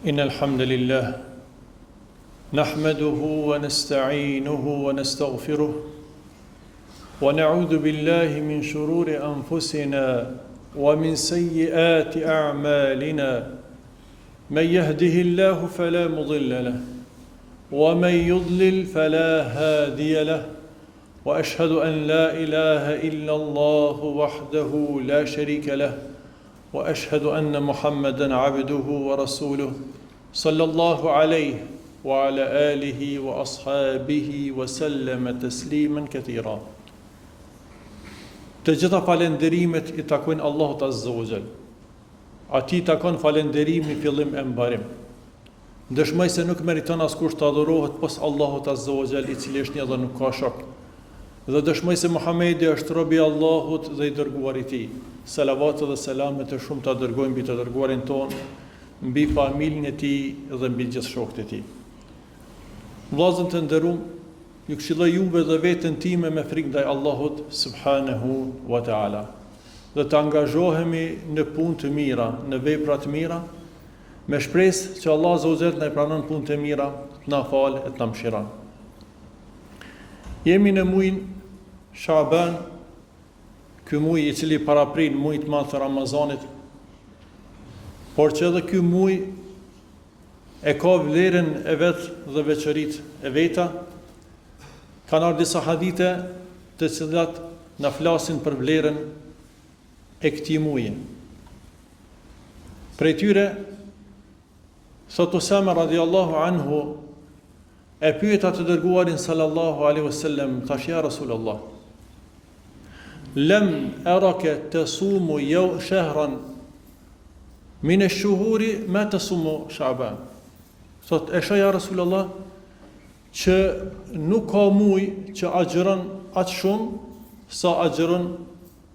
إن الحمد لله نحمده ونستعينه ونستغفره ونعوذ بالله من شرور أنفسنا ومن سيئات أعمالنا من يهده الله فلا مضل له ومن يضلل فلا هادي له واشهد ان لا اله الا الله وحده لا شريك له واشهد ان محمدا عبده ورسوله صلى الله عليه وعلى اله واصحابه وسلم تسليما كثيرا Të gjitha falënderimet i takojnë Allahut Azza wa Jall. Atij i takon falënderimi fillim e mbarim. Dëshmoj se nuk meriton askush të adhurohet pos Allahut Azza wa Jall, i cili është një dhe nuk ka shok. Dhe dëshmoj se Muhamedi është rob i Allahut dhe i dërguar i Tij. Salavatet dhe selamet e shumta dërgojmë mbi të dërguarin tonë, mbi familjen e tij dhe mbi gjithë shokët e tij. Vëllazën të nderuam, ju këshilloj juve dhe veten time me frikë ndaj Allahut subhanahu wa taala dhe të angazhohemi në punë të mira, në vepra të mira, Me shpresë që Allahu Azza wa Jall të na i pranon punët e mira, të na falë e të na mëshiron. Jemi në mujin Shaban, ky muaj i cili paraprin mujit të madh të Ramazanit, por që edhe ky muaj e ka vlerën e vet dhe veçoritë e veta, kanë ardhur disa hadithe të cilat na flasin për vlerën e këtij muaji. Prej tyre, thotë Usame radiallahu anhu, e pyeta të dërguarin sallallahu alaihi wasallam, thash ja Rasulullah, lem erake tesumu jau shehran min esh-shuhuri ma tesumu Shaban. Thot, e shoh ja Rasulullah, që nuk ka muj që agjëron aq shumë sa agjëron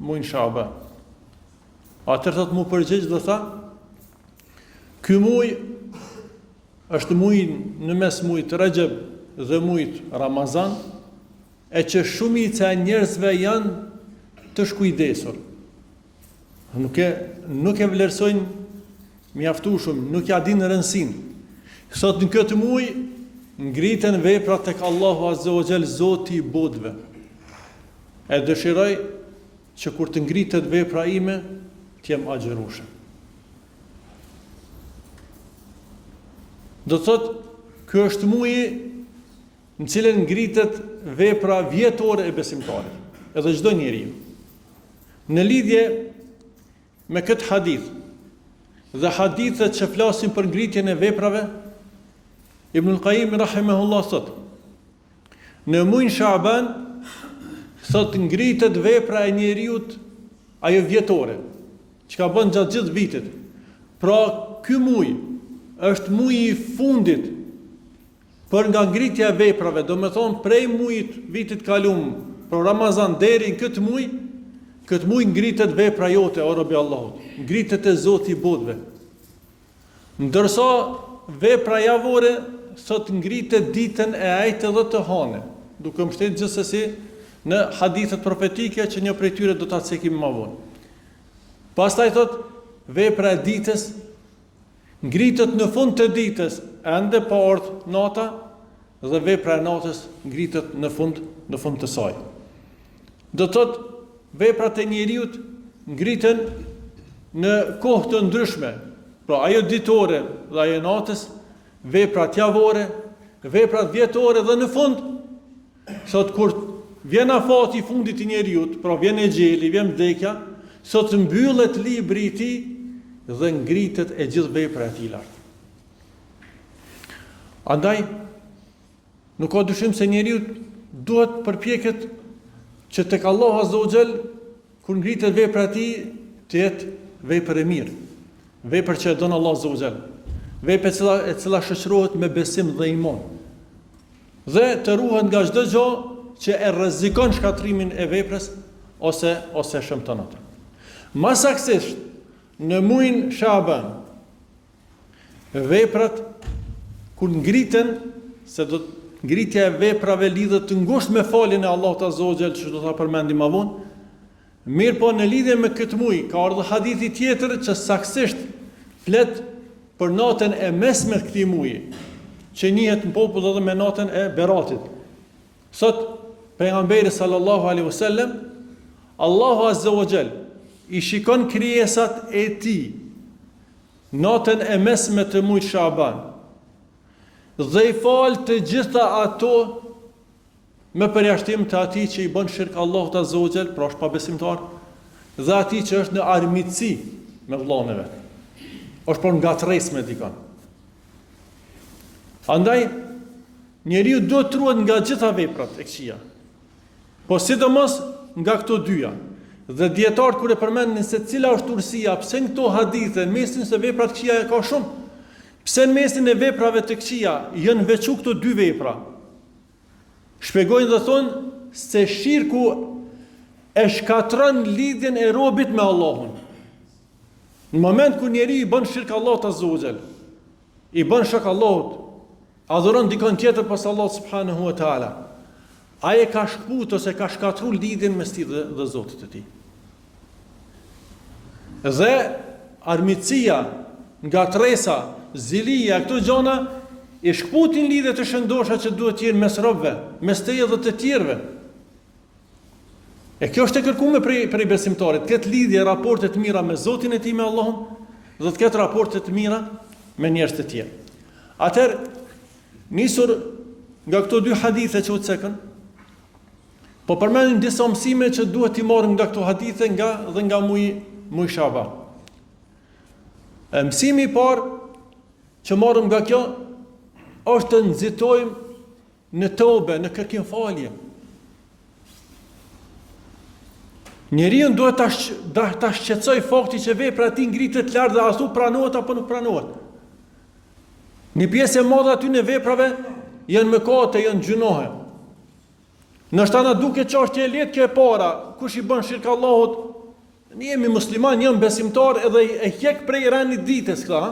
mujin Shaban. Atëherë thot m'u përgjigj dhe tha, ky muj është muj në mes mujit Rexheb dhe mujit Ramazan, e që shumica e njerëzve janë të shkujdesur. Nuk e, nuk e vlerësojnë mjaftueshëm, nuk ja dinë rëndësinë. Thot në këtë muj ngriten veprat tek Allahu Azza wa Jall, Zoti i botëve. E dëshiroj që kur të ngritet vepra ime, të jem agjërueshëm. Do të thotë, ky është muji në cilin ngritet vepra vjetore e besimtarit, edhe çdo njeriu. Në lidhje me këtë hadith dhe hadithet që flasin për ngritjen e veprave, Ibnul Qayyim rahimahullah thotë: Në mujin Shaban, thot ngritet vepra e njeriut ajo vjetore, çka bën gjatë gjithë vitit. Pra, ky muj është muji i fundit për nga ngritja e veprave, domethonë prej mujit vitit kalum, pra Ramazan deri në këtë muj, këtë muj ngritet vepra jote, o robi Allahut, ngritet te Zoti i botëve. Ndërsa vepra javore thot ngritet ditën e ejte dhe të hane, duke u mbështetur gjithsesi në hadithet profetike që një prej tyre do ta cekim më vonë. Pastaj thot vepra e ditës ngritet në fund të ditës, ende pa ardhur nata dhe vepra e natës ngritet në fund në fund të saj. Do të thotë veprat e njeriut ngriten në kohë të ndryshme, pra ajo ditore dhe ajo e natës, veprat javore, veprat vjetore dhe në fund, thot kur vjen afati i fundit i njeriut, pra vjen exheli, vjen vdekja, thot mbyllet libri i tij dhe ngritet e gjithë vepra e tij lart. Andaj, Nuk ka dyshim se njeriu duhet të përpjeket që tek Allahu Azza wa Jall kur ngritet vepra e tij të jetë vepër e mirë, vepër që e don Allahu Azza wa Jall, vepër e cila e cila shoqërohet me besim dhe iman. Dhe të ruhet nga çdo gjë që e rrezikon shkatërrimin e veprës ose ose e shëmton atë. Ma saktësisht në mujin Shaban Veprat kur ngriten, se do ngritja e veprave lidhet të ngushtë me faljen e Allahut Azza wa Jall, që do ta përmendim më vonë. Mirëpo në lidhje me këtë muaj ka ardhur hadithi tjetër që saktësisht flet për natën e mesme të këtij muaji, që njihet në popull edhe me natën e Beratit. Thotë pejgamberi sallallahu alaihi wasallam, Allahu azza wa jall i shikon krijesat e tij natën e mesme të muajit Shaban dhe i fal të gjitha ato me përjashtim të atij që i bën shirk Allahut azza wa jall, pra është pabesimtar, dhe atij që është në armiqësi me vëllain e vet. Është pra ngatërresë me dikon. Andaj njeriu duhet të ruhet nga gjitha veprat e këqija. Po sidomos nga këto dyja. Dhe dijetarët kur e përmendin se cila është urësia, pse në këto hadithe, në mesin se veprat e këqija e ka shumë, pse në mesin e veprave të këqija janë veçu këto dy vepra, Shpjegojnë dhe thonë se shirku e shkatërron lidhjen e robit me Allahun. Në moment kur njeriu i bën shirk Allahut azza wa jall, i bën shok Allahut, adhuron dikon tjetër pos Allahut subhanahu wa taala, ai e ka shkëput ose ka shkatërru lidhjen mes tij dhe, dhe Zotit të tij. Dhe armiqësia, ngatërresa, zilia, këto gjona i shkëputin lidhjet e shëndosha që duhet të jenë mes robëve, mes teje dhe të tjerëve. E kjo është e kërkume prej, prej besimtarit, të ketë lidhje, raporte të mira me Zotin e tij me Allahun dhe të ketë raporte të mira me njerëz të tjerë. Atëherë, nisur nga këto dy hadithe që u cekën, Po përmendim disa mësime që duhet t'i marrim nga këto hadithe nga dhe nga muji muji Shaban. E mësimi i parë që marrim nga kjo është të nxitojmë në tobe, në kërkim falje. Njeriun duhet ta ta shqetësojë fakti që vepra e tij ngritet lart dhe a thu pranohet apo nuk pranohet. Një pjesë e madhe atyne veprave janë mëkate, janë gjynahe. Ndoshta na duket që është e lehtë kjo e para, kush i bën shirk Allahut, ne jemi musliman, jam besimtar edhe e hjek prej rendit ditës këta.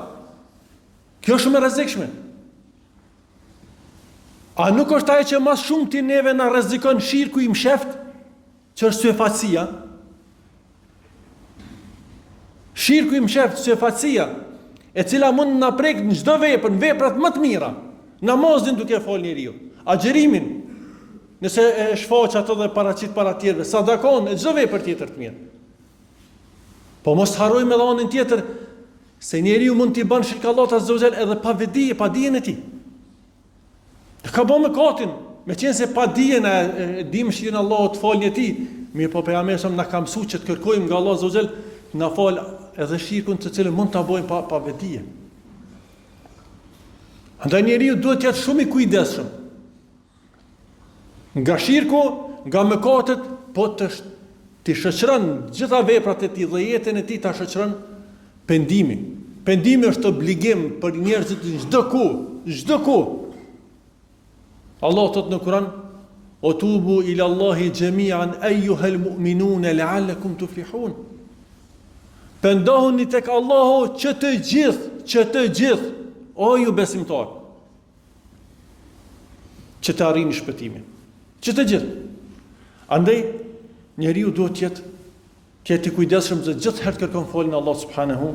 Kjo është shumë e rrezikshme. A nuk është ajo që ma s'shumti neve na rrezikon shirku i msheft, që është syefaqësia? Shirku i msheft, syefaqësia, e cila mund na prek në çdo vepër, në veprat më të mira, namazin duke e falë njeriu, agjërimin, nëse e shfaq atë dhe paraqit para tjerëve, sadakon e çdo vepër tjetër të mirë. Po mos harrojmë edhe anën tjetër se njeriu mund t'i bën shirk Allahut azza wa jall edhe pa vetëdije, pa dijen e tij. E ka bo mëkatin, meqenëse pa dije ne e dimë mëshirën e Allahut faljen e tij, mirëpo pejgamberi sa na ka mësu që të kërkojmë nga Allahu azza wa jall të na fal edhe shirkun të cilën mund ta bojmë pa, pa vetëdije. Andaj njeriu duhet të jetë shumë i kujdesshëm. Nga shirku, nga mëkatet, po të t'i shoqëron gjitha veprat e tij dhe jetën e tij ta shoqëron pendimi. Pendimi është obligim për njerëzit në çdo kohë, në çdo kohë. Allahu thotë në Kur'an: "Wa tubu ila Allahi jami'an ayyuhal mu'minun la'allakum tuflihun." Pendohuni tek Allahu që të gjithë, që të gjithë, o ju besimtarë. që të arrini shpëtimin. Që të gjithë. Andaj, njeriu duhet të jetë të jetë i kujdesshëm dhe gjithherë të kërkon faljen e Allahut subhanahu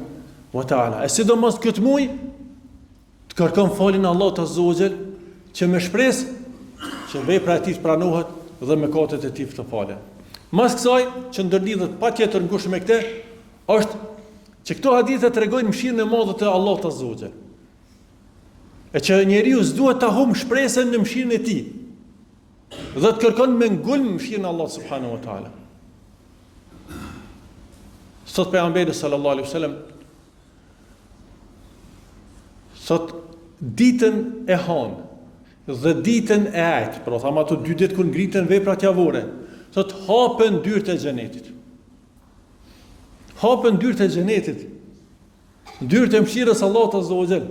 wa taala. E sidomos këtë muaj të kërkon faljen e Allahut azza wa jall, që me shpresë që vepra e tij të pranohet dhe mëkatet e tij të falen. Mas kësaj që ndërlidhet patjetër ngushtë me këtë, është që këto hadithe tregojnë mëshirën e madhe të Allahut azza wa jall. E që njeriu s'duhet ta humb shpresën në mëshirën e tij. Dhe të kërkon me ngulm mëshirën e Allahut subhanahu wa taala. Thot pejgamberi sallallahu alaihi wasallam thot ditën e hanë dhe ditën e ejtë, pra thamë ato dy ditë kur ngriten veprat javore, thot hapen dyert e xhenetit. Hapen dyert e xhenetit. Dyert e mëshirës Allahut azza wa jall.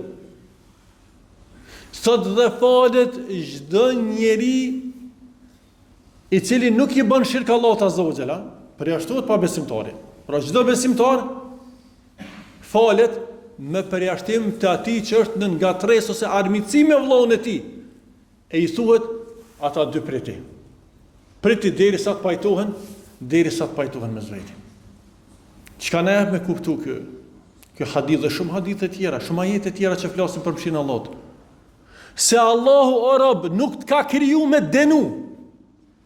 Thot dhe falet çdo njeri i cili nuk i bën shirk Allahut azza wa jall, përjashtohet pabesimtari. Pra çdo besimtar falet me përjashtim të atij që është në ngatërresë ose armiqësi me vëllaun e tij. E i thuhet ata dy priti. Priti derisa të pajtohen, derisa të pajtohen mes veti. Çka na jep me kuptu ky? Kjo hadith dhe shumë hadithe tjera, shumë ajete tjera që flasin për mëshirën e Allahut. Se Allahu o rob nuk të ka kriju me denu.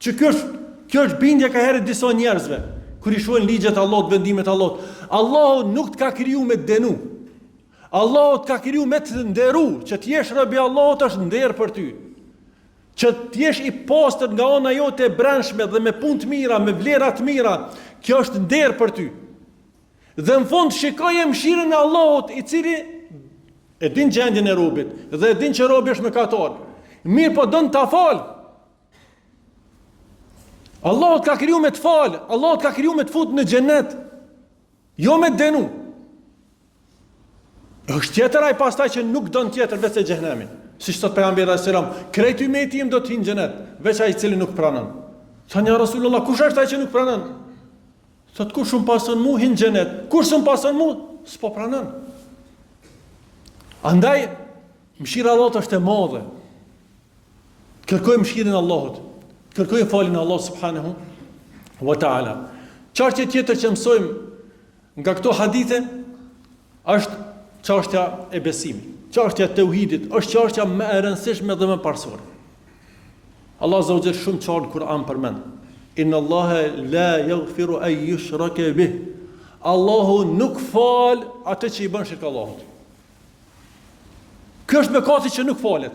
Që kjo është, kjo është bindja kaherë e disa njerëzve, kur i shohin ligjet e Allahut, vendimet e Allahut. Allahu nuk të ka kriju me denu. Allahu të ka kriju me të nderu, që të jesh rob i Allahut është nder për ty. Që të jesh i pastër nga ana jote e brendshme dhe me punë të mira, me vlera të mira, kjo është nder për ty. Dhe në fund shikoje mëshirën e Allahut, i cili e din gjendjen e robit dhe e din që robi është mëkatar. Mirëpo don ta fal. Allahu të ka kriju me të fal, Allahu të ka kriju me të fut në xhenet. Jo me të denu. Është tjetër ai pastaj që nuk don tjetër veç se xhehenemin. Siç thot pejgamberi alejhi selam, krejt ymeti im do të hinë në xhenet, veç ai i cili nuk pranon. Thanë ja Rasulullah, kush është ai që nuk pranon? Thot kush më pason mu hin xhenet, kush s'më pason mu s'po pranon. Andaj mëshira e Allahut është e madhe. Kërkojmë mëshirën e Allahut, kërkojmë faljen e Allahut subhanahu wa taala. Çështja tjetër që mësojmë nga këto hadithe është çështja e besimit, çështja e teuhidit, është çështja më e rëndësishme dhe më parësore. Allah azza wa jall shumë qartë në Kur'an përmend. Inna Allaha la yaghfiru an yushraka bih. Allahu nuk fal atë që i bën shirk Allahut. Kjo është mëkati që nuk falet.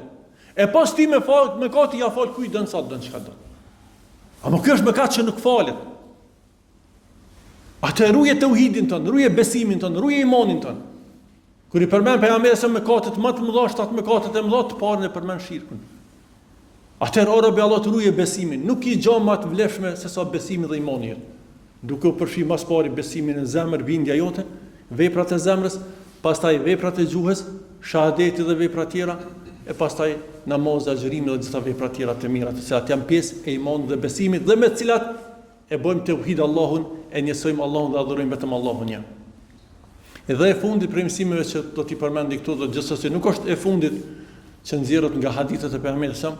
E pas tij me fal, mëkati ja fal kujt don sa don çka don. Ama kjo është mëkat që nuk falet. Atë ruje teuhidin tënd, ruje besimin tënd, ruje imanin tënd. Kur i përmend pejgamberi se mëkatet më të mëdha, shtatë mëkatet e mëdha, të parën e përmend shirkun. Atëherë o rob i Allahut ruje besimin, nuk ki gjë më të vlefshme se sa besimi dhe imani jot. Duke u përfshi mas pari besimin në zemër, bindja jote, veprat e zemrës, pastaj veprat e gjuhës, shahadeti dhe veprat tjera, e pastaj namazi, agjërimi dhe gjitha veprat tjera të mira, të cilat janë pjesë e imanit dhe besimit dhe me të cilat E bëjmë teuhid Allahun, e njësojmë Allahun dhe adhurojmë vetëm Allahun një. Dhe e fundit prej mësimeve që do t'i përmendi këtu dhe gjithsesi nuk është e fundit që nxjerret nga hadithet e pejgamberit sa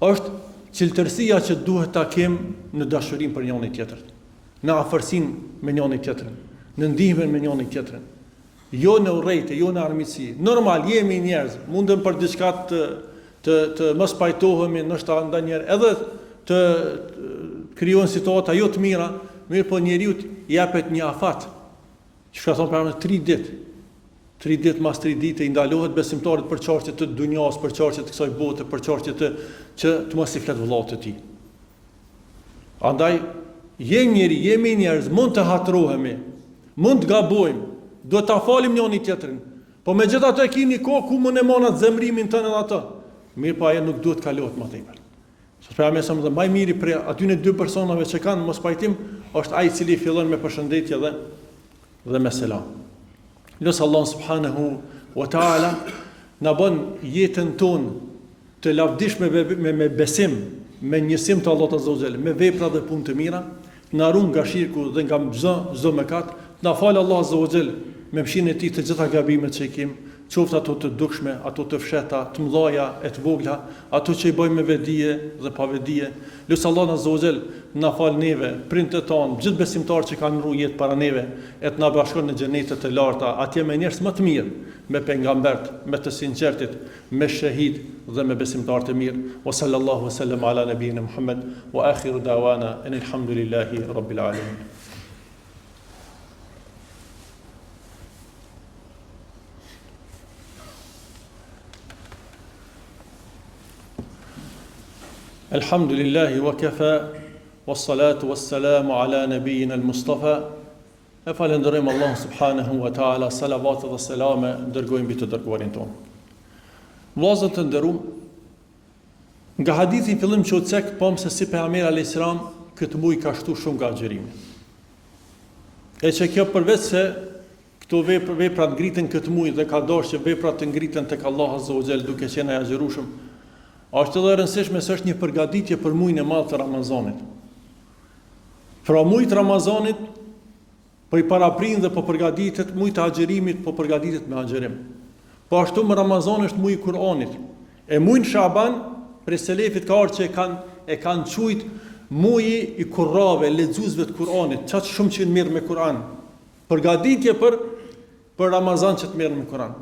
është çiltërsia që duhet ta kem në dashurinë për njëri tjetrin, në afërsinë me njëri tjetrin, në ndihmën me njëri tjetrin. Jo në urrejtje, jo në armiqësi. Normal, jemi njerëz, mundem për diçka të të të mos pajtohemi, ndoshta ndonjëherë edhe të krijohen situata jo të mira, mirëpo njeriut i jepet një afat. Që ka thonë pejgamberi 3 ditë. 3 ditë mas 3 dite i ndalohet besimtarit për çështje të dunjas, për çështje të kësaj bote, për çështje të që të mos i flet vëllaut të tij. Andaj, jemi njeri, jemi njerëz, mund të hatrohemi, mund të gabojmë, duhet ta falim njëri tjetrin. Po megjithatë e ki një kohë ku mund e man atë zemrimin tënd edhe atë. Mirëpo ajo nuk duhet kalohet më tepër. Sot pejgamberi sa më dhe më i miri prej atyne dy personave që kanë mospajtim është ai i cili fillon me përshëndetje dhe dhe me selam. Lus Allahun subhanahu wa taala na bën jetën tonë të lavdishme me, me, me besim, me njësim të Allahut azza wa jall, me vepra dhe punë të mira, të na ruan nga shirku dhe nga çdo çdo mëkat, të na falë Allahu azza wa jall me mëshirën e tij të gjitha gabimet që i kem, qoftë ato të dukshme, ato të fshehta, të mëdha e të vogla, ato që i bëjmë me vetëdije dhe pa vetëdije. Lus Allahun azza wa jall të na falë neve, prindët tanë, gjithë besimtarët që kanë ndrru jetë para neve, e të na bashkon në xhenete të larta, atje me njerëz më të mirë, me pejgamberët, me të sinqertit, me shehid dhe me besimtarët e mirë. Wa sallallahu wa sallam ala nabiyina Muhammad wa akhiru da'wana anil hamdulillahi rabbil alamin. الحمد لله وكفى والصلاة والسلام على نبينا المصطفى E falënderojmë Allahun subhanahu wa taala, salavate dhe selame dërgojmë mbi të dërguarin tonë. Vëllazër të nderuam, nga hadithi në fillim që u cek, pamë se si pejgamberi alayhis salam këtë muaj ka shtu shumë nga agjërimi. E që kjo përveç se Këto vepra, veprat ngriten këtë muaj dhe ka dashur që veprat të ngriten tek Allahu azza wa jall duke qenë ai agjërueshëm. Është edhe e rëndësishme se është një përgatitje për muajin e madh të Ramazanit. Pra muajit të Ramazanit po i paraprin dhe po përgatitet muajit të agjërimit, po përgatitet me agjërim. Po ashtu më Ramazan është muaji i Kur'anit. E muajin Shaban prej selefit ka ardhur që e kanë e kanë quajt muaji i kurrave, lexuesve të Kur'anit, qaq shumë që janë marrë me Kur'an. Përgatitje për. Për Ramazan që të merrem me Kur'an.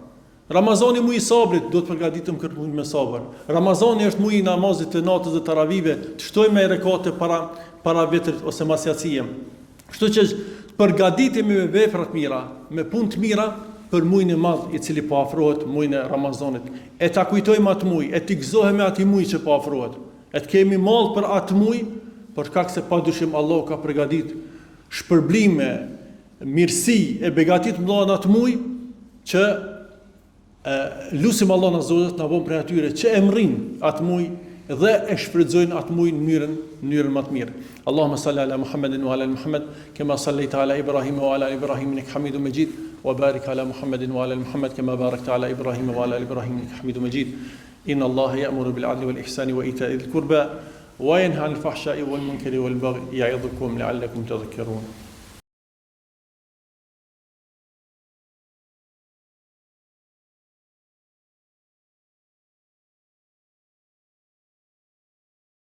Ramazani muji i sabrit, duhet të përgatitem këtë muaj me sabër. Ramazani është muji i namazit të natës dhe taravive, të shtojmë naj rekate para para vitrit ose mas jacije. Kështu që të përgatitemi me vepra të mira, me punë të mira për mujin e madh i cili po afrohet, mujin e Ramazanit. E ta kujtojmë atë muj, e t'i gëzohemi atij muji që po afrohet. E të kemi mall për atë muj, për shkak se padyshim Allahu ka përgatit shpërblime, mirësi e begati të mëdha në atë muj që e, lusim Allahun Azza wa Jall të na bon prej atyre që e mrrin atë muj dhe e shfrytëzojnë atë muj në mënyrën në mënyrën më të mirë. Allahumma salli ala Muhammedin wa ala Muhammed kema sallaita ala Ibrahim wa ala Ibrahim innaka Hamidum Majid wa barik ala Muhammedin wa ala Muhammed kema barakta ala Ibrahim wa ala Ibrahim innaka Hamidum Majid. Inna Allaha ya'muru bil 'adli wal ihsani wa ita'i dhil qurba wa yanha 'anil fahsha'i wal munkari wal baghi ya'idhukum la'allakum tadhakkarun.